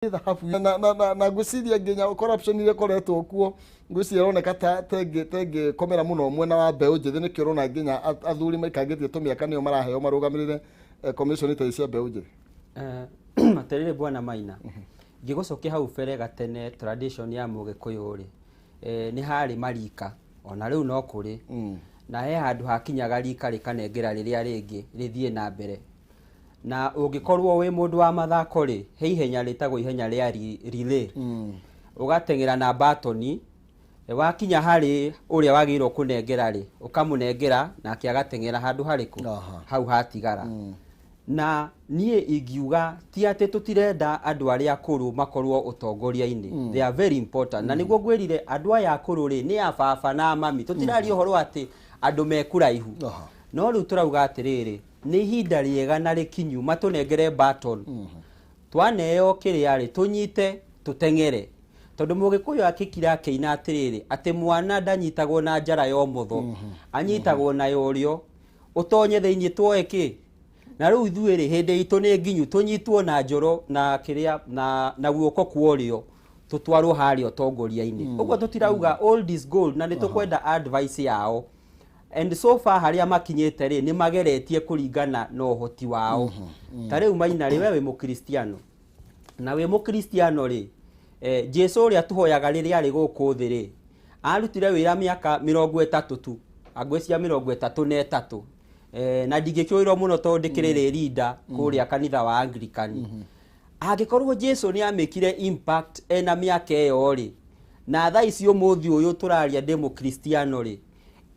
Thahabu na ngwĩciria nginya corruption iria ĩkoretwo kuo, ngwĩciria ĩroneka ta tengĩkomera mũno mwena wa mbeũ njĩthĩ. Nĩkĩo ũrona nginya athuri maikangĩtie tũmĩaka nĩo maraheo marũgamĩrĩre commission ta ici cia mbeũ njĩthĩ. Atĩrĩrĩ bwana Maina, ngĩgũcokia hau mbere gatene, tradition ya Mũgĩkũyũ rĩ, nĩ harĩ marika, ona rĩu no kũrĩ, na he handũ hakinyaga rika rĩkanengera rĩrĩa rĩngĩ rĩthiĩ na mbere. Na ũngĩkorwo wĩ mũndũ wa mathako rĩ, he ihenya rĩtagwo ihenya rĩa relay. Ũgateng'era na batoni, wakinya harĩ ũrĩa wagĩrĩirwo kũnengera rĩ, ũkamũnengera, nake agateng'era handũ harĩkũ? Hau hatigara. Na niĩ ingiuga ti atĩ tũtirenda andũ arĩa akũrũ makorwo ũtongoria-inĩ. They are very important, na nĩguo ngwĩrire andũ aya akũrũ rĩ, nĩ a baba na mami. Tũtiraria ũhoro atĩ andũ me kũraihu, no rĩu tũrauga atĩrĩrĩ, nĩ ihinda rĩega na rĩkinyu matũnengere baton. Twaneo kĩrĩa rĩ, tũnyite tũteng'ere, tondũ Mũgĩkũyũ akĩkira akĩina atĩrĩrĩ, atĩ mwana ndanyitagwo na njara ya ũmotho, anyitagwo na ya ũrĩo, ũtonye thĩinĩ tuoe kĩ. Na rĩu ithuĩ rĩ, hĩndĩ itũ nĩ nginyu tũnyitwo na njoro na kĩrĩa na guoko kwa ũrĩo, tũtwarwo harĩa ũtongoria-inĩ. Ũguo tũtirauga old is gold, na nĩ tũkwenda advice yao, and so far harĩa makinyĩte rĩ, nĩ mageretie kũringana na ũhoti wao. Ta rĩu Maina rĩ, we wĩ Mũkristiano, na wĩ Mũkristiano rĩ, Jesu ũrĩa tũhoyaga rĩrĩa arĩ gũkũ thĩ rĩ, arutire wĩra mĩaka 30 tu, angwĩcia 33, na ndingĩkĩũĩrwo mũno tondũ ndĩkĩrĩ rĩrinda kũrĩa kanitha wa Anglican. Angĩkorwo Jesu nĩ amĩkire impact ena mĩaka ĩyo rĩ, na thaa ici ũmũthĩ ũyũ tũraria ndĩ Mũkristiano rĩ,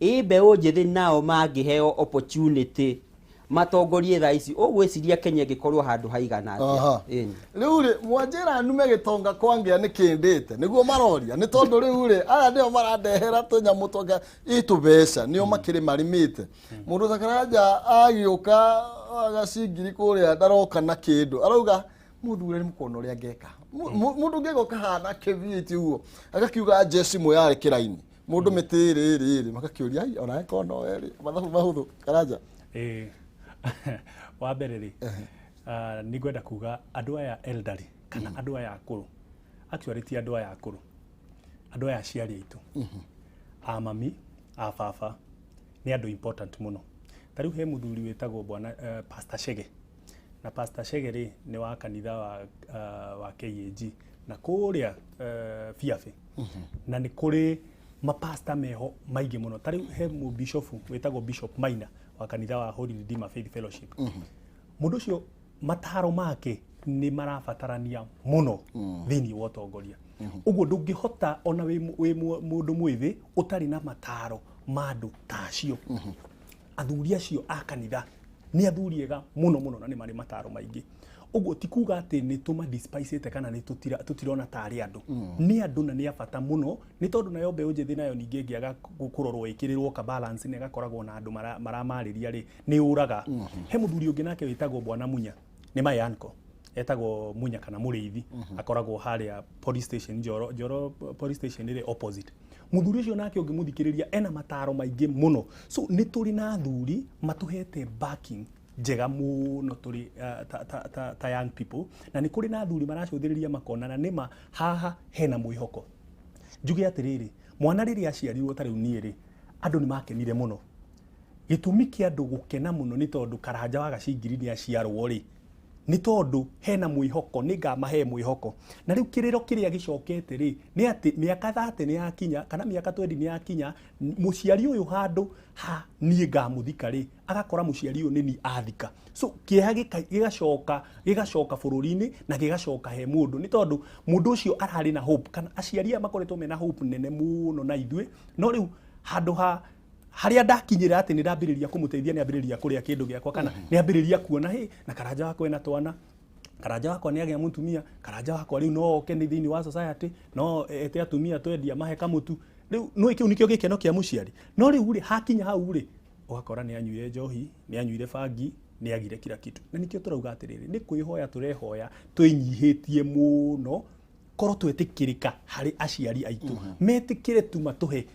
ĩ mbeũ njĩthĩ nao mangĩheo opportunity matongorie thaa ici, ũgwĩciria Kenya ĩngĩkorwo handũ haigana atĩa? Ĩni. Rĩu rĩ, mwanjĩra nume gĩtonga kwangĩa nĩ kĩndĩte nĩguo maroria, nĩ tondũ rĩu rĩ, aya nĩo marandehera tũnyamũ twanga ĩ tũbeca, nĩo makĩrĩ marĩmĩte. Mũndũ ta Karanja agĩũka agacingiri kũrĩa, ndaroka na kĩndũ, arauga mũthure nĩ mũkona ũrĩa ngeka. Mũndũ ũngĩ agoka hana kĩviĩti ũguo, agakiuga njeci yarĩ kĩraini, mũndũ mĩtĩ ĩrĩ ĩrĩ ĩrĩ, magakĩũria, "Ai, ona eko no erĩ mathabu mahũthũ." Karanja. Ĩĩ. Wa mbere rĩ, nĩ ngwenda kuga andũ aya elderly kana andũ aya akũrũ, actually ti andũ aya akũrũ, andũ aya aciari aitũ, a mami, a baba, nĩ andũ important mũno. Ta rĩu he mũthuri wĩtagwo bwana Pastor Chege, na Pastor Chege rĩ, nĩ wa kanitha wa KAG na kũrĩa Biabe, na nĩ kũrĩ mapasta meho maingĩ mũno. Ta rĩu he mũbishofu wĩtagwo Bishop Maina wa kanitha wa Holy Redeemer Faith Fellowship. Mũndũ ũcio mataro make nĩ marabatarania mũno thĩinĩ wa ũtongoria. Ũguo ndũngĩhota ona wĩ mũndũ mwĩthĩ ũtarĩ na mataro ma andũ ta acio. Athuri acio a kanitha nĩ athuri ega mũno mũno, na nĩ marĩ mataro maingĩ. Ũguo ti kuga atĩ nĩ tũma despisĩte kana nĩ tũtirona tarĩ andũ, nĩ andũ na nĩ a bata mũno, nĩ tondũ nayo mbeũ njĩthĩ nayo ningĩ ĩngĩaga kũrorwo ĩkĩrĩrwo ka balance na ĩgakoragwo na andũ maramarĩria rĩ, nĩ ũraga. He mũthuri ũngĩ nake wĩtagwo bwana Munya, nĩ my uncle, etagwo Munya kana Mũrĩithi, akoragwo harĩa police station Njoro, Njoro police station ĩrĩ opposite. Mũthuri ũcio nake ũngĩmũthikĩrĩria ena mataro maingĩ mũno. So nĩ tũrĩ na athuri matũhete backing njega mũno tũrĩ ta young people, na nĩ kũrĩ na athuri maracũthĩrĩria makona na nĩma haha hena mwĩhoko. Njuge atĩrĩrĩ, mwana rĩrĩa aciarirwo, ta rĩu niĩ rĩ, andũ nĩ makenire mũno. Gĩtũmi kĩa andũ gũkena mũno nĩ tondũ Karanja wa Gacingiri nĩ aciarwo rĩ, nĩ tondũ hena mwĩhoko, nĩ ngamahe mwĩhoko. Na rĩu kĩrĩro kĩrĩa gĩcokete rĩ, nĩ atĩ mĩaka 30 nĩ yakinya kana mĩaka 20 nĩ yakinya, mũciari ũyũ handũ ha niĩ ngamũthika rĩ, agakora mũciari ũyũ nĩ niĩ athika. So kĩeha gĩgacoka bũrũri-inĩ na gĩgacoka he mũndũ, nĩ tondũ mũndũ ũcio ararĩ na hope, kana aciari aya makoretwo mena hope nene mũno na ithuĩ. No rĩu handũ ha harĩa ndakinyĩra atĩ nĩ ndambĩrĩria kũmũteithia, nĩ ambĩrĩria kũrĩa kĩndũ gĩakwa, kana nĩ ambĩrĩria kuona hĩ na Karanja wakwa ena twana, Karanja wakwa nĩ agĩa mũtumia, Karanja wakwa rĩu no oke nĩ thĩinĩ wa society, no ete atumia twendia mahe kamũtu rĩu. No kĩu nĩkĩo gĩkeno kĩa mũciari. No rĩu rĩ, hakinya hau rĩ, ũgakora nĩ anyuire njohi, nĩ anyuire bangi, nĩ agire kila kitu. Na nĩkĩo tũrauga atĩrĩrĩ, nĩ kwĩhoya tũrehoya twĩnyihĩtie mũno, korwo twetĩkĩrĩka harĩ aciari aitũ, metĩkĩre tu matũhe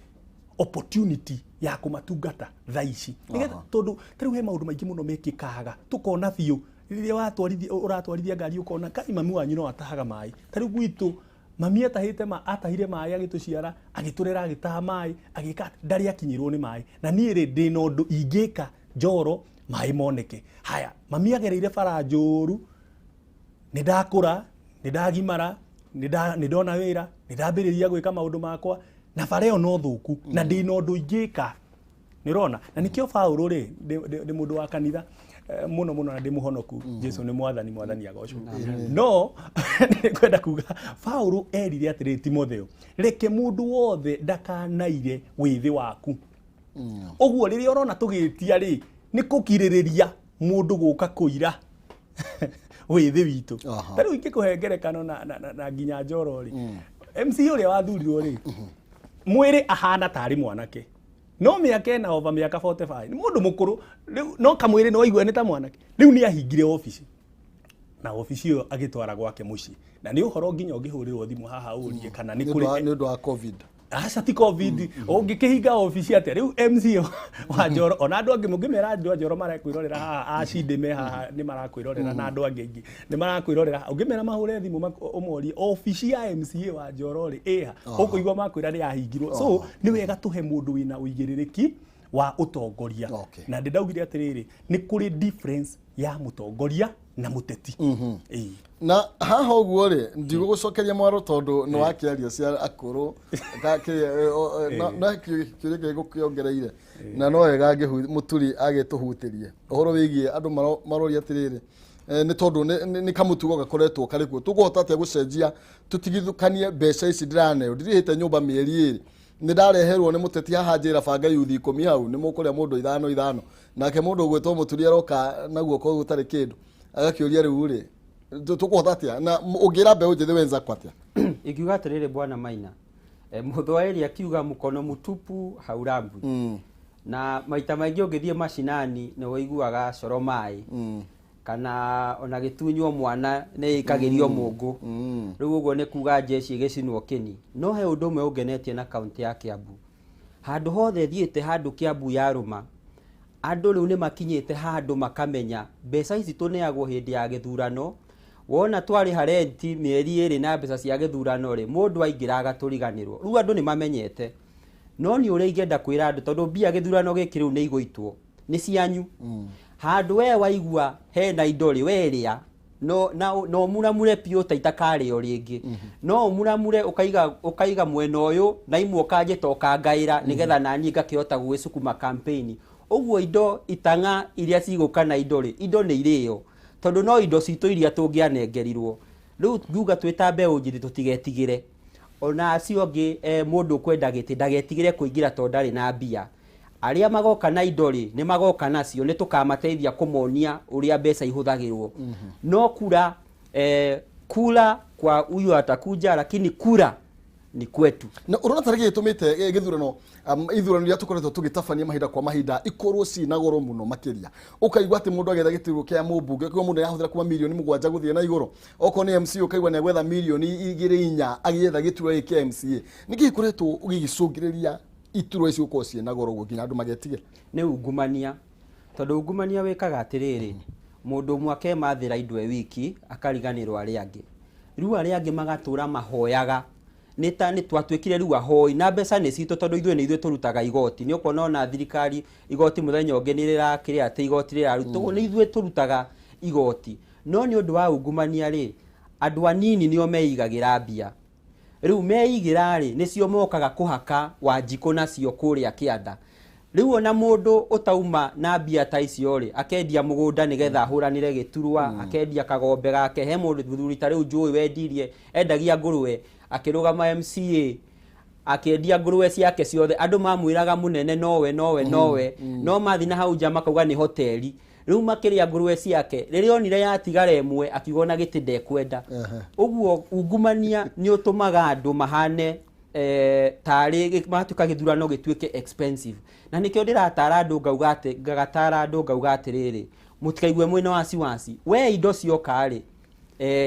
opportunity ya kũmatungata thaa ici. Nĩgetha tondũ ta rĩu he maũndũ maingĩ mũno mekĩkaga tũkona biũ. Rĩrĩa watwarithia, ũratwarithia ngari, ũkona kai mami wanyu no atahaga maĩ. Ta rĩu gwitũ mami atahĩte ma, atahire maĩ agĩtũciara, agĩtũrera, agĩtaha maĩ, agĩka ndarĩ akinyĩrwo nĩ maĩ. Na niĩ rĩ, ndĩna ũndũ ingĩka Njoro maĩ moneke. Haya, mami agereire bara njũru, nĩ ndakũra, nĩ ndagimara, nĩ ndona wĩra, nĩ ndambĩrĩria gwĩka maũndũ makwa, na bara ĩyo no thũku, na ndĩna ũndũ ingĩka. Nĩ ũrona? Na nĩkĩo Paũlũ rĩ, ndĩ mũndũ wa kanitha mũno mũno, na ndĩ mũhonoku. Jesu nĩ mwathani, mwathani agocwo. No nĩ kwenda kuga Paũlũ erire atĩrĩrĩ Timotheo, reke mũndũ wothe ndakanaire wĩthĩ waku. Ũguo rĩrĩa ũrona tũgĩtia rĩ, nĩ kũgirĩrĩria mũndũ gũka kũira wĩthĩ witũ. Ta rĩu ingĩkũhe ngerekano na nginya Njoro rĩ, MC ũrĩa wathurirwo rĩ, mwĩrĩ ahana tarĩ mwanake, no mĩaka ĩna over mĩaka 45, nĩ mũndũ mũkũrũ rĩu, no kamwĩrĩ no aigua nĩ ta mwanake. Rĩu nĩ ahingire obici, na obici ĩyo agĩtwara gwake mũciĩ, na nĩ ũhoro nginya ũngĩhũrĩrwo thimũ haha ũrie kana nĩ Nĩ kũrĩ. Nĩ ũndũ wa COVID. Aca, ti COVID. Ũngĩkĩhinga obici atĩa rĩu? MC wa Njoro, ona andũ angĩ mũngĩmera, andũ a Njoro marakwĩrorera haha, acindĩ me haha nĩ marakwĩrorera, na andũ angĩ aingĩ nĩ marakwĩrorera. Ũngĩmera mahũre thimũ ũmorie obici ya MCA wa Njoro rĩ ĩha, ũkũigua makwĩra nĩ yahingirwo. So nĩ wega tũhe mũndũ wĩna ũigĩrĩrĩki wa ũtongoria. Na ndĩ ndaugire atĩrĩrĩ, nĩ kũrĩ difference ya mũtongoria na mũteti. Ĩĩ. Na haha ũguo rĩ, ndigũgũcokeria mwaro tondũ nĩ wakĩaria cia akũrũ. No kĩũria kĩrĩa gũkĩongereire na no wega mũturi agĩtũhutĩrie ũhoro wĩgiĩ andũ maroria atĩrĩrĩ, nĩ tondũ nĩ kamũtugo gakoretwo karĩ kuo, tũkũhota atĩa gũcenjia tũtigithũkanie mbeca ici ndĩraneo? Ndirĩhĩte nyũmba mĩeri 2, nĩ ndareherwo nĩ mũteti haha, njĩra banga yuthi 10 hau nĩ mũkũrĩa mũndũ ithano ithano, nake mũndũ ũgwĩtwo mũturi aroka na guoko gũtarĩ kĩndũ, agakĩũria rĩu rĩ, tũkũhota atĩa? Na ũngĩra mbeũ njĩthĩ wenzako atĩa? Ingiuga atĩrĩrĩ, bwana Maina, Mũthwaĩri akiuga mkono mtupu haurambwi. Na maita maingĩ ũngĩthiĩ macinani nĩ ũiguaga coro maĩ, kana ona gĩtunywo mwana nĩ ĩikagĩrio mũngũ. Rĩu ũguo nĩ kuga jeshi ĩgĩcinwo kĩni. No he ũndũ ũmwe ũngenetie na kaunti ya Kiambu. Handũ hothe thiĩte, handũ Kiambu yarũma, andũ rĩu nĩ makinyĩte handũ makamenya mbeca ici tũneagwo hĩndĩ ya gĩthurano. Wona twarĩha renti mĩeri 2 na mbeca cia gĩthurano rĩ, mũndũ aingĩra agatũriganĩrwo. Rĩu andũ nĩ mamenyete. No nĩ ũrĩa ingĩenda kwĩra andũ, tondũ mbia gĩthurano gĩkĩ rĩu nĩ igũitwo, nĩ cianyu. Handũ we waigua hena indo rĩ, we rĩa no na no mũramure biũ ta itakarĩo rĩngĩ, no ũmuramure ũkaiga mwena ũyũ na imwe ũkanjĩta ũkangaĩra, nĩgetha naniĩ ngakĩhota gũgĩcukuma campaign. Ũguo indo itang'a iria cigũka na indo rĩ, indo nĩ irĩo, tondũ no indo citũ iria tũngĩanengerirwo. Rĩu ngiuga twĩ ta mbeũ njĩthĩ tũtigetigĩre, ona acio angĩ, mũndũ ũkwenda gĩtĩ ndagetigĩre kũingĩra tondũ ndarĩ na mbia. Arĩa magoka na indo rĩ, nĩ magoka nacio, nĩ tũkamateithia kũmonia ũrĩa mbeca ihũthagĩrwo. No kura, kura kwa huyu atakuja, lakini kura ni kwetu. Na ũrona tarĩ gĩtũmĩte gĩthurano, ithurano iria tũkoretwo tũgĩtabania mahinda kwa mahinda ikorwo ciĩna goro mũno makĩria, ũkaigua atĩ mũndũ agĩetha gĩturwa kĩa mũmbunge, ũkaigua mũndũ nĩarahũthĩra kuma mirioni 7 gũthiĩ na igũrũ. Okorwo nĩ MCA, ũkaigua nĩ agwetha mirioni 2, 4 agĩetha gĩturwa gĩkĩ kĩa MCA. Nĩkĩ gĩkoretwo gĩgĩcũngĩrĩria iturwa ici gũkorwo ciĩna goro ũguo nginya andũ magetigĩra? Nĩ ungumania, tondũ ungumania wĩkaga atĩrĩrĩ, mũndũ ũmwe akemathĩra indo e wiki, akariganĩrwo arĩa angĩ. Rĩu arĩa angĩ magatũra mahoyaga, nĩ ta nĩ twatuĩkire rĩu ahoi, na mbeca nĩ citũ, tondũ ithuĩ nĩ ithuĩ tũrutaga igoti. Nĩ ũkuona ona thirikari igoti mũthenya ũngĩ nĩ rĩrakĩrĩa atĩ igoti rĩrarutwo, nĩ ithuĩ tũrutaga igoti. No nĩ ũndũ wa ungumania rĩ, andũ anini nĩo meigagĩra mbia. Rĩu meigĩra rĩ, nĩcio mokaga kũhaka Wanjikũ nacio kũrĩa kĩanda. Rĩu ona mũndũ ũtauma na mbia ta icio rĩ, akendia mũgũnda nĩgetha ahũranĩre gĩturwa, akendia kagombe gake. He mũndũ mũthuri ta rĩu njũĩ wendirie, endagia ngũrwe, akĩrũgama MCA, akĩendia ngũrwe ciake ciothe. Andũ mamwĩraga mũnene nowe nowe nowe, no mathi na hau nja makauga nĩ hoteli. Rĩu makĩrĩa ngũrwe ciake, rĩrĩa onire yatigara ĩmwe, akiuga ona gĩtĩ ndekwenda. Ũguo ungumania nĩ ũtũmaga andũ mahane tarĩ magatuĩka gĩthurano gĩtuĩke expensive. Na nĩkĩo ndĩratara andũ ngauga atĩ, ngagatara andũ ngauga atĩrĩrĩ, mũtikaigue mwĩna wasiwasi. We indo cioka rĩ,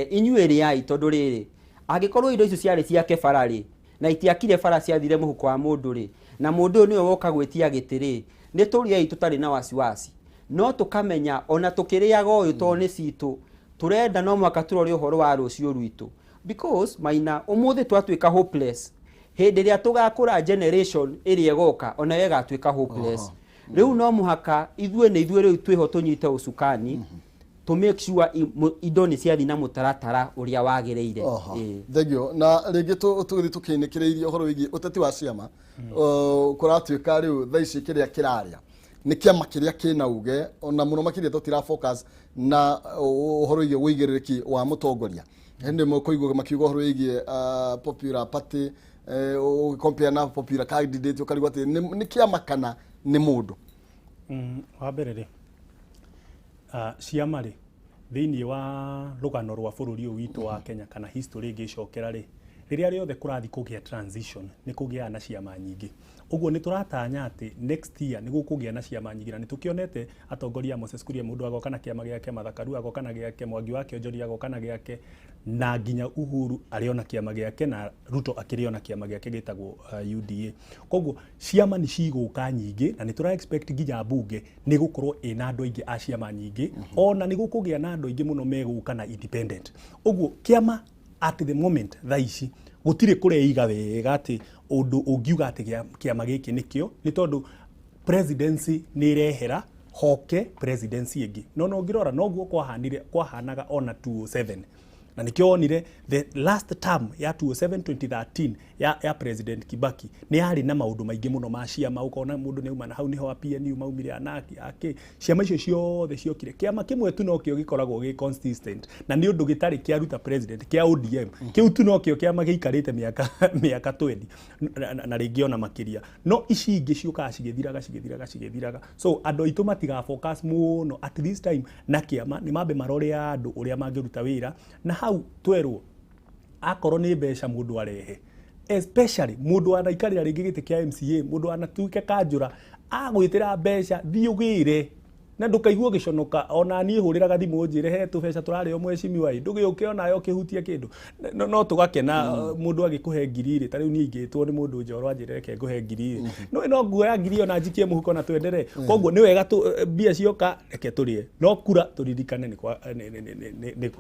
inyuĩ rĩai, tondũ rĩrĩ, angĩkorwo indo icio ciarĩ ciake bara rĩ, na itiakire bara ciathire mũhuko wa mũndũ rĩ, na mũndũ ũyũ nĩwe woka gwĩtia gĩtĩ rĩ, nĩ tũrĩei tũtarĩ na wasiwasi. No tũkamenya ona tũkĩrĩaga ũyũ tondũ nĩ citũ, tũrenda no mwaka tũrore ũhoro wa rũciũ rwitũ, because Maina, ũmũthĩ twatuĩka hopeless, hĩndĩ ĩrĩa tũgakũra, generation ĩrĩa ĩgoka onayo ĩgatuĩka hopeless. Rĩu no mũhaka ithuĩ nĩ ithuĩ rĩu twĩho tũnyite ũcukani, to make sure indo nĩ ciathiĩ na mũtaratara ũrĩa wagĩrĩire. Ĩĩ. Thengio. Na rĩngĩ tũgĩthiĩ tũkĩinĩkĩrĩirie ũhoro wĩgiĩ ũteti wa ciama, kũratuĩka rĩu thaa ici kĩrĩa kĩraria nĩ kĩama kĩrĩa kĩna uge, ona mũno makĩria tũtira focus na ũhoro wĩgiĩ ũigĩrĩrĩki wa mũtongoria. Hĩndĩ ĩmwe kũigua makiuga ũhoro wĩgiĩ popular party, ũgĩcompare na popular candidate, ũkarigwo atĩ nĩ kĩama kana nĩ mũndũ. Wa mbere rĩ, ciama rĩ, thĩinĩ wa rũgano rwa bũrũri ũyũ witũ wa Kenya kana history ĩngĩcokera rĩ, rĩrĩa rĩothe kũrathiĩ kũgĩa transition nĩ kũgĩaga na ciama nyingĩ. Ũguo nĩ tũratanya atĩ next year nĩ gũkũgĩa na ciama nyingĩ, na nĩ tũkĩonete atongoria Moses Kuria mũndũ agoka na kĩama gĩake, Martha Karua agoka na gĩake, Mwangi wa Kĩonjoria agoka na gĩake, na nginya Uhuru arĩ ona kĩama gĩake, na Ruto akĩrĩ ona kĩama gĩake gĩtagwo UDA. Koguo ciama nĩ cigũka nyingĩ, na nĩ tũra expect nginya mbunge nĩ gũkorwo ĩna andũ aingĩ a ciama nyingĩ, ona nĩ gũkũgĩa na andũ aingĩ mũno megũka na independent. Ũguo kĩama at the moment thaa ici gũtirĩ kũreiga wega atĩ ũndũ ũngiuga atĩ kĩama gĩkĩ nĩkĩo, nĩ tondũ presidency nĩ ĩrehera hoke presidency ĩngĩ. No ũngĩrora noguo kwahanire, kwahanaga ona 2007, na nĩkĩo wonire the last term ya 2007 2013 ya President Kibaki nĩ yarĩ na maũndũ maingĩ mũno ma ciama. Ũkona mũndũ nĩ auma na hau, nĩho a PNU maumire, anaki akĩ ciama icio ciothe ciokire. Kĩama kĩmwe tu nokĩo gĩkoragwo gĩ consistent, na nĩ ũndũ gĩtarĩ kĩaruta president, kĩa ODM. Kĩu tu nokĩo kĩama gĩikarĩte mĩaka 20 na rĩngĩ ona makĩria, no ici ingĩ ciũkaga cigĩthiraga, cigĩthiraga, cigĩthiraga. So andũ aitũ matiga focus mũno at this time na kĩama, nĩ mambe marore andũ ũrĩa mangĩruta wĩra, na hau twerwo akorwo nĩ mbeca mũndũ arehe, especially mũndũ anaikarĩra rĩngĩ gĩtĩ kĩa MCA, mũndũ anatuĩke kanjũra agwĩtĩra mbeca, thiĩ ũgĩre na ndũkaigua ũgĩconoka. Ona niĩ hũrĩraga thimũ njĩre he tũbeca tũrarĩo, mheshimiwa ĩ, ndũgĩũke onawe ũkĩhutia kĩndũ. No tũgakena mũndũ agĩkũhe 1000 rĩ. Ta rĩu niĩ ingĩtwo nĩ mũndũ njoro anjĩre reke ngũhe 1000 rĩ, no nguoya 1000 ĩyo na njikie mũhuko na twenderee. Koguo nĩ wega mbia cioka reke tũrĩe, no kura tũririkane nĩ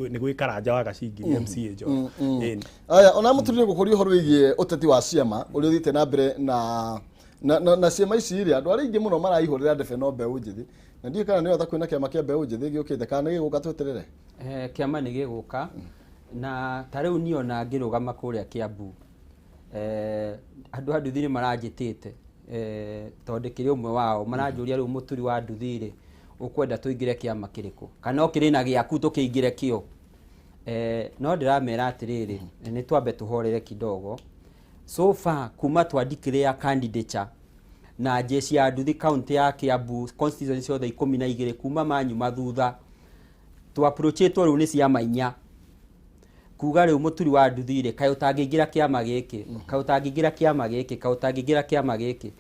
nĩ gwĩ Karanja wa Gacingiri MCA njoro. Ĩni. Aya, ona mũturire gũkũria ũhoro wĩgiĩ ũteti wa ciama ũrĩa ũthiĩte na mbere na ciama ici rĩ, andũ arĩa aingĩ mũno maraihũrĩra ndebe no mbeũ njĩthĩ, na ndiũĩ kana nĩ wega kwĩna kĩama kĩa mbeũ njĩthĩ gĩũkĩte kana nĩ gĩgũka, tweterere. Kĩama nĩ gĩgũka, na ta rĩu niĩ ona ngĩrũgama kũrĩa Kiambu, andũ a nduthi nĩ maranjĩtĩte, tondũ ndĩkĩrĩ ũmwe wao, maranjũria rĩu mũturi wa nduthi rĩ, ũkwenda tũingĩre kĩama kĩrĩkũ, kana ũkĩrĩ na gĩaku tũkĩingĩre kĩo? No ndĩramera atĩrĩrĩ, nĩ twambe tũhorere kidogo. So far kuma twa declare candidature na jeshi ya nduthi county ya Kiambu, constituency ciothe 12, kuma manyuma thutha twa-approachĩtwo rĩu nĩ ciama inya kuga rĩu mũturi wa nduthi rĩ, kaĩ ũtangĩingĩra kĩama gĩkĩ, kaĩ ũtangĩingĩra kĩama gĩkĩ, kaĩ ũtangĩingĩra kĩama gĩkĩ?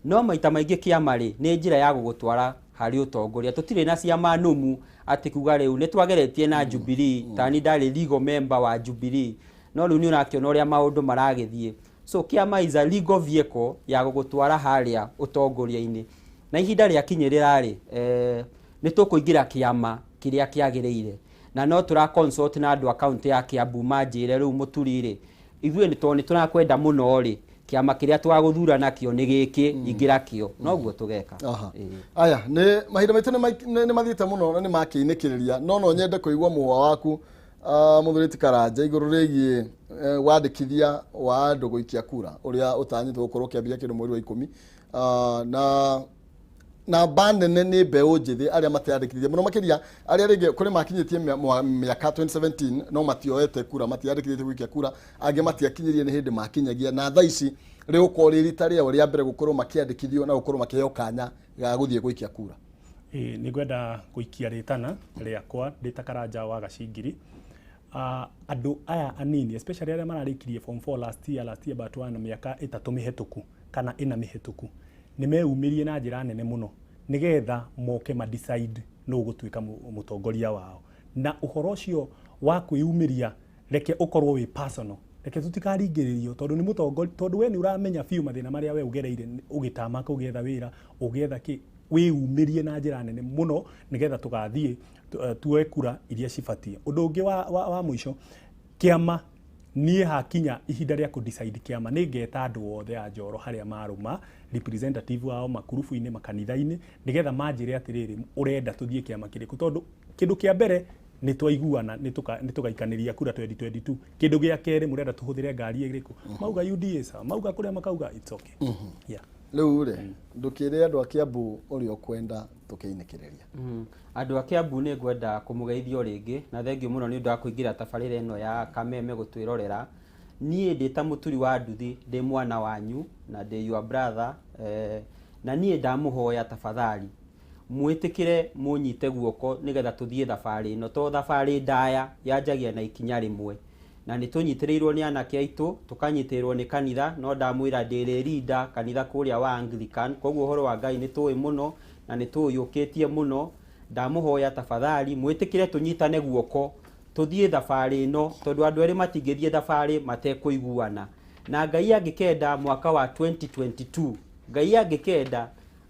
No maita maingĩ kĩama rĩ, nĩ njĩra ya gũgũtwara harĩ ũtongoria. Tũtirĩ na ciama nũmu atĩ kuga rĩu nĩ twageretie na Jubilee. Tani ndarĩ legal member wa Jubilee, no rĩu nĩ ũrakĩona ũrĩa maũndũ maragĩthiĩ. So kĩama is a legal vehicle ya gũgũtwara harĩa ũtongoria-inĩ, na ihinda rĩakinyĩrĩra rĩ, nĩ tũkũingĩra kĩama kĩrĩa kĩagĩrĩire, na no tũra consult na andũ a kaunti ya Kiambu manjĩre rĩu mũturi rĩ, ithuĩ nĩ tondũ nĩ tũrakwenda mũno rĩ, kĩama kĩrĩa twagũthura nakĩo nĩ gĩkĩ, ingĩra kĩo, noguo tũgeka. Ĩĩ. Aya, nĩ mahinda maitũ nĩ mathiĩte mũno na nĩ makĩinĩkĩrĩria, no nyende kũigua mũhwa waku, mũthuri Karanja, igũrũ rĩgiĩ wandĩkithia wa andũ gũikia kura ũrĩa ũtanyĩtwo gũkorwo ũkĩambĩrĩria kĩndũ mweri wa 10. Na namba nene nĩ mbeũ njĩthĩ arĩa mateyandĩkithia mũno makĩria, arĩa rĩngĩ kũrĩ makinyĩtie mĩaka 2017 no matioete kura, matiyandĩkithĩtie gũikia kura, angĩ matiakinyirie, nĩ hĩndĩ makinyagia, na thaa ici rĩgũkorwo rĩ rita rĩao rĩa mbere gũkorwo makĩandĩkithio na gũkorwo makĩheo kanya ga gũthiĩ gũikia kura. Ĩĩ, nĩ ngwenda gũikia rĩtana rĩakwa ndĩ ta Karanja wa Gacingiri. Andũ aya anini, especially arĩa mararĩkirie form 4 last year, last year but one, mĩaka 3 mĩhetũku kana 4 mĩhetũku, nĩ meyumĩrie na njĩra nene mũno nĩgetha moke ma decide nũ ũgũtuĩka mũtongoria wao. Na ũhoro ũcio wa kwĩyumĩria reke ũkorwo wĩ personal, reke tũtikaringĩrĩrio, tondũ nĩ mũtongoria, tondũ we nĩ ũramenya biũ mathĩna marĩa we ũgereire ũgĩtama, ũgĩetha wĩra, ũgĩetha kĩ. Wĩyumĩrie na njĩra nene mũno nĩgetha tũgathiĩ tuoe kura iria cibatiĩ. Ũndũ ũngĩ wa mũico, kĩama niĩ hakinya ihinda rĩa kũ-decide kĩama, nĩ ngeta andũ othe a Njoro harĩa marũma, representative wao makurubu-inĩ, makanitha-inĩ, nĩgetha manjĩre atĩrĩrĩ, ũrenda tũthiĩ kĩama kĩrĩkũ? Tondũ kĩndũ kĩa mbere nĩ twaiguana nĩ tũgaikanĩria kura 2022. Kĩndũ gĩa kerĩ, mũrenda tũhũthĩre ngari ĩrĩkũ? Mauga UDA sawa, mauga kũrĩa makauga, it's okay, yeah. Rĩu rĩ, ndũkĩre andũ a Kiambu ũrĩa ũkwenda tũkĩinĩkĩrĩria. Andũ a Kiambu, nĩ ngwenda kũmũgeithia o rĩngĩ na thengiũ mũno nĩ ũndũ wa kũingĩra tabarĩra ĩno ya Kameme gũtwĩrorera. Niĩ ndĩ ta mũturi wa nduthi, ndĩ mwana wanyu na ndĩ your brother, na niĩ ndamũhoya tafadhali mwĩtĩkĩre mũnyite guoko nĩgetha tũthiĩ thabarĩ ĩno, to thabarĩ ndaya yanjagia na ikinya rĩmwe. Na nĩ tũnyitĩrĩirwo nĩ anake aitũ, tũkanyitĩrĩrwo nĩ kanitha, no ndamwĩra ndĩrĩ leader kanitha kũrĩa wa Anglican, koguo ũhoro wa Ngai nĩ tũĩ mũno na nĩ tũũyũkĩtie mũno. Ndamũhoya tafadhali mwĩtĩkĩre tũnyitane guoko tũthiĩ thabarĩ ĩno, tondũ andũ erĩ matingĩthiĩ thabarĩ matekũiguana. Na Ngai angĩkenda, mwaka wa 2022, Ngai angĩkenda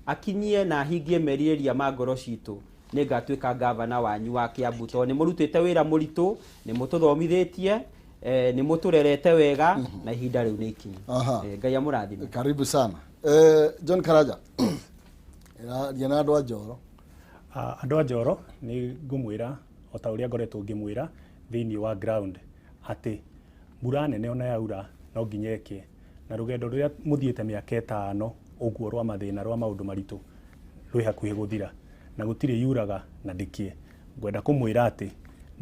akinyie na ahingie merirĩria ma ngoro citũ, nĩ ngatuĩka gavana wanyu wa Kiambu, tondũ nĩ mũrutĩte wĩra mũritũ, nĩ mũtũthomithĩtie, nĩ mũtũrerete wega, na ihinda rĩu nĩ ikinyu. Ngai amũrathime. Karibu sana. John Karaja, ria na andũ a Njoro. Andũ a Njoro, nĩ ngũmwĩra o ta ũrĩa ngoretwo ngĩmwĩra thĩinĩ wa ground atĩ mbura nene ona yaura no nginya ĩkĩe, na rũgendo rũrĩa mũthiĩte mĩaka 5 ũguo rwa mathĩna, rwa maũndũ maritũ, rwĩ hakuhĩ gũthira, na gũtirĩ yuraga na ndĩkĩe. Ngwenda kũmwĩra atĩ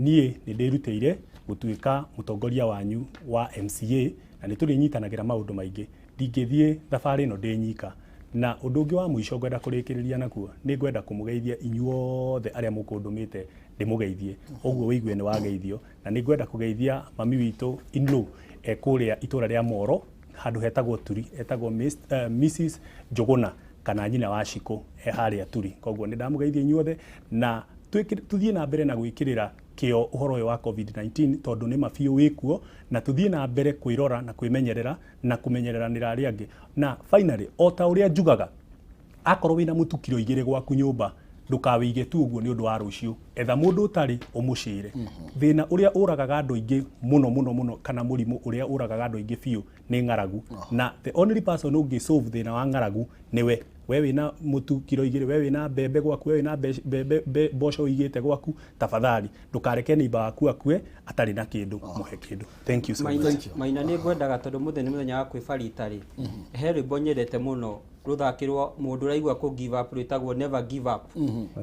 niĩ nĩ ndĩrutĩire gũtuĩka mũtongoria wanyu wa MCA, na nĩ tũrĩnyitanagĩra maũndũ maingĩ. Ndingĩthiĩ thabarĩ ĩno ndĩ nyika. Na ũndũ ũngĩ wa mũico ngwenda kũrĩkĩrĩria naguo, nĩ ngwenda kũmũgeithia inyuothe arĩa mũkũndũmĩte ndĩmũgeithie, ũguo wĩigue nĩ wageithio. Na nĩ ngwenda kũgeithia mami witũ in-law e kũrĩa itũra rĩa Moro, handũ hetagwo Turi, etagwo Mrs Njũgũna kana nyina wa Shiko, e harĩa Turi. Koguo nĩ ndamũgeithia inyuothe, na tũthiĩ na mbere na gwĩkĩrĩra kĩo ũhoro ũyũ wa COVID-19, tondũ nĩ ma biũ wĩkuo, na tũthiĩ na mbere kwĩrora na kwĩmenyerera na kũmenyereranĩra arĩa angĩ. Na finally, o ta ũrĩa njugaga, akorwo wĩna mũtu kiro 2 gwaku nyũmba, ndũkawĩige tu ũguo nĩ ũndũ wa rũciũ. Etha mũndũ ũtarĩ ũmũcĩre. Thĩna ũrĩa ũragaga andũ aingĩ mũno mũno mũno, kana mũrimũ ũrĩa ũragaga andũ aingĩ biũ, nĩ ng'aragu. Na the only person ũngĩ solve thĩna wa ng'aragu nĩwe. We wĩna mũtu kiro 2, we wĩna mbembe gwaku, we wĩna mbembe, mboco ũigĩte gwaku, tafadhali ndũkareke neighbor waku akue atarĩ na kĩndũ, mũhe kĩndũ. Thank you so much. Maina, Thank you. Maina, nĩ ngwendaga, tondũ mũthenya nĩ mũthenya wa kwĩbarita rĩ, he rwĩmbo nyendete mũno rũthakĩrwo mũndũ ũraigua kũ give up, rwĩtagwo "Never Give Up".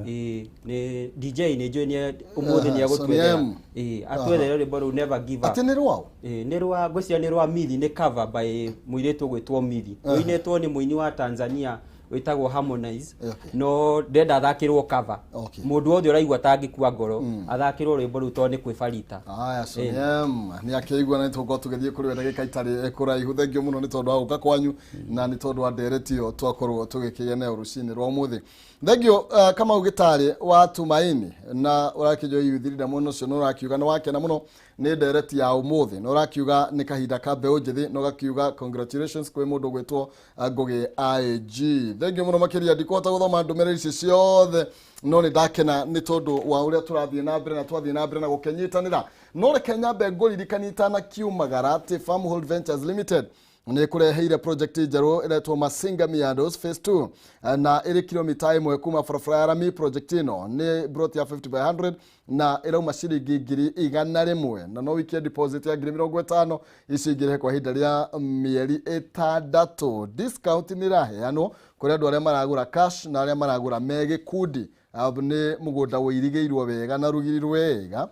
Ĩĩ, nĩ DJ nĩ njũĩ nĩ ũmũthĩ nĩ agũtwethera. Sonny M. Ĩĩ, atwethere rwĩmbo rũu, "Never Give Up". Atĩ nĩ rwao? Ĩĩ, nĩ rwa, ngwĩciria nĩ rwa Mithi, nĩ cover by mũirĩtu ũgwĩtwo Mithi, rũinĩtwo nĩ mũini wa Tanzania wĩtagwo Harmonize. No ndenda athakĩrwo cover. Mũndũ wothe ũraigua ta angĩkua ngoro athakĩrwo rwĩmbo rũu, tondũ nĩ kwĩbarita. Aya, Sonny M nĩ akĩigua, na nĩ tũgũkorwo tũgĩthiĩ kũrĩ we ndagĩka itarĩ kũraihu. Thengiũ mũno nĩ tondũ wa gũka kwanyu na nĩ tondũ wa ndereti ĩyo twakorwo tũgĩkĩgĩa nayo rũcinĩ rwa ũmũthĩ. Thengiũ. Kamau Gĩtarĩ wa Tumaini na ũrakĩnjwo youth leader mũno ũcio, nĩ ũrakiuga nĩ wakena mũno nĩ ndereti ya ũmũthĩ, na ũrakiuga nĩ kahinda ka mbeũ njĩthĩ, na ũgakiuga congratulations kwĩ mũndũ ũgwĩtwo Ngũgĩ IG. Thengiũ mũno makĩria. Ndikũhota gũthoma ndũmĩrĩri ici ciothe, no nĩ ndakena nĩ tondũ wa ũrĩa tũrathiĩ na mbere na twathiĩ na mbere na gũkĩnyitanĩra. No reke nyambe ngũririkanie itanakiumagara atĩ Farmhold Ventures Limited nĩ kũreheire project njerũ ĩretwo Masinga Miados Phase 2, na ĩrĩ kilomita 1 kuma barabara ya rami. Project ĩno nĩ plot ya 50 by 100 na ĩrauma ciringi 100,000, na no wikie deposit ya 50,000, ici ingĩrĩhe kwa ihinda rĩa mĩeri 6. Discount nĩ ĩraheanwo kũrĩ andũ arĩa maragũra cash na arĩa maragũra me gĩkundi. Nĩ mũgũnda wĩirigĩirwo wega na rũgiri rwega,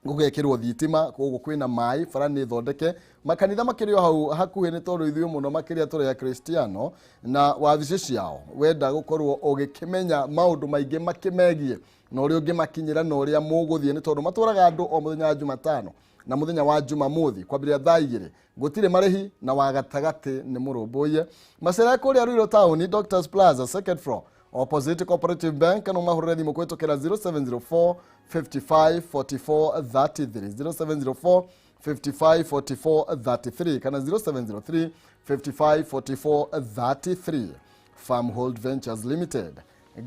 gũgekĩrwo thitima, koguo kwĩna maĩ, bara nĩ thondeke, makanitha makĩrĩ o hau hakuhĩ, nĩ tondũ ithuĩ mũno makĩria tũrĩ akristiano. Na wabici ciao, wenda gũkorwo ũgĩkĩmenya maũndũ maingĩ makĩmegiĩ na ũrĩa ũngĩmakinyĩra na ũrĩa mũgũthiĩ, nĩ tondũ matwaraga andũ o mũthenya wa Jumatano na mũthenya wa Jumamothi kwambĩrĩria thaa 2, gũtirĩ marĩhi, na wa gatagatĩ nĩ mũrũmbũiye. Macera kũrĩa Ruiru Town, Doctors Plaza, second floor, opposite Cooperative Bank, kana ũmahũrĩre thimũ kũhĩtũkĩra 0704 55 44 33, 0704 55 44 33 kana 0703 55 44 33. Farmhold Ventures Limited.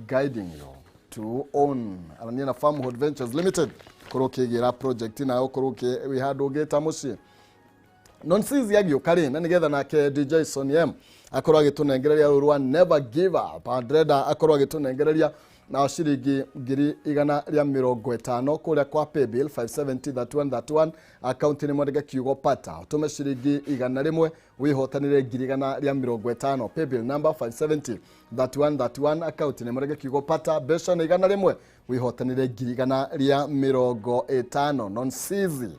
Guiding you to own. Arania na Farmhold Ventures Limited korwo ũkĩgĩra project nayo korwo wĩ handũ ũngĩta mũciĩ. Nonsizi agĩũka rĩ, na nĩgetha nake DJ Sonny M akorwo agĩtũnengereria rũrũ rwa Never Give Up, ndĩrenda akorwo agĩtũnengereria na ciringi 150,000 kũrĩa kwa paybill 570 3131, akaunti nĩ mwandĩke kiugo pata, ũtũme ciringi 100 wĩhotanĩre 150,000. Paybill number 570 3131, akaunti nĩ mwandĩke kiugo pata, mbeca nĩ 100, wĩhotanĩre 150,000. Nonsizi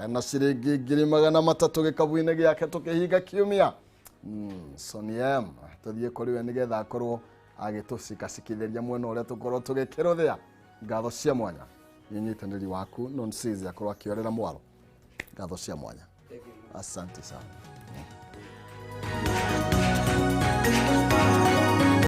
na ciringi 300,000 gĩkabu-inĩ gĩake tũkĩhinga kiumia. Sonny M tũthiĩ kũrĩ we nĩgetha akorwo agĩtũcikacikithĩria mwena ũrĩa tũkorwo tũgĩkĩrũthĩa. Ngatho cia mwanya nĩ ũnyitanĩri waku. Nonsizi akorwo akĩorera mwaro. Ngatho cia mwanya, asante sana.